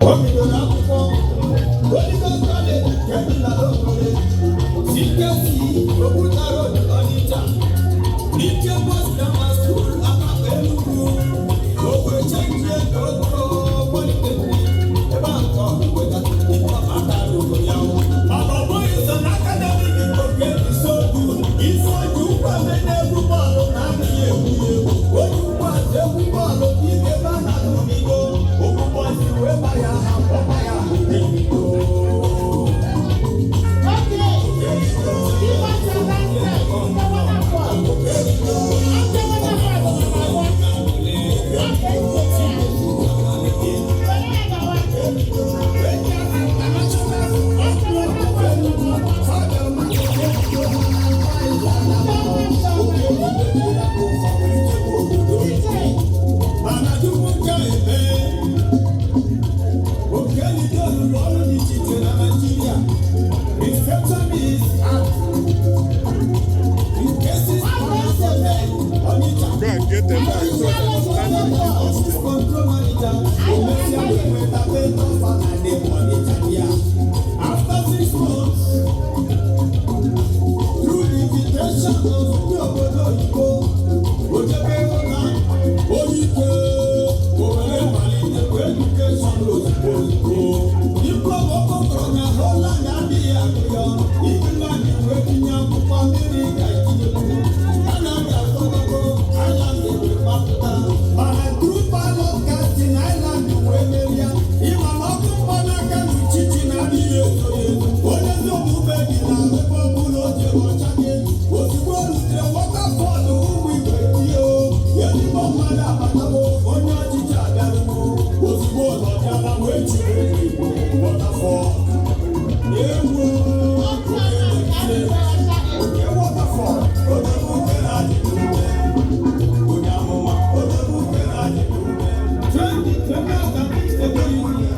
O bidoro akwụkwọ Holy Ghost College nke dị na Owerri, CKC Oguta Road, Onitsha, Ike Boys Grammar School, Abakpa, Enugu, o wee chenjie Oko Polytechnic, ebe ahụ ka ọ nweta diploma akara ugo ya. Mana ọ bụghị sọ na academic Oke dị so good. Ife o ji ụkwụ eme n'egwu bọọlụ na adịghị egwu ya egwu. O ji ụkwụ azụ egwu bọọlụ ike ebe a na-atụ n'igo ụkwụ bọọsị wee ba ya ha kpọba ya Davido. Okay, give us your answer. The waterfall. Okay, waterfall bụ number one. Okay, okay. Were ya gawa. Okay, waterfall bụ number one. DJ. Mana tupu nke a eme, Okelido rụrụ ọrụ dị iche iche na Naịjirịa. Receptionist at Nkesis Hotel, Onitsha. Go and get the bag so that you stand in the Office control manager, Omesia wee nweta better salary Onitsha ya. After 6 months, through the invitation of ndị obodo oyibo, o jebe Holland, onye ike o were malitekwa education ozugbo ozugbo. Diploma o kpọkọrọ na Holland adịghị agụ ya ọnụ. England wee tinye akwụkwọ, Amerịka etinyekwu, Canada asọbago, Ireland wee gbapụta. Mana through ballot casting, Ireland wee merie. Ịma na ọkụ mgbanaka na uchichi na-adịghị ezo ya ezo. Onye ezi omume dị na ebe ọ bụla o jere ọchake. Ozugbo o rutere Waterford, ụmụ igwe tio, ezigbo mmadụ abatawo, onye ọchịchị abịarugo. Ozugbo nọdịala wee chiri ụmụ Igbo Waterford ewu. Oke Waterford, odogwu na-adịghị ume, onye amụma, odogwu na-adịghị ume. 20 trainers and security.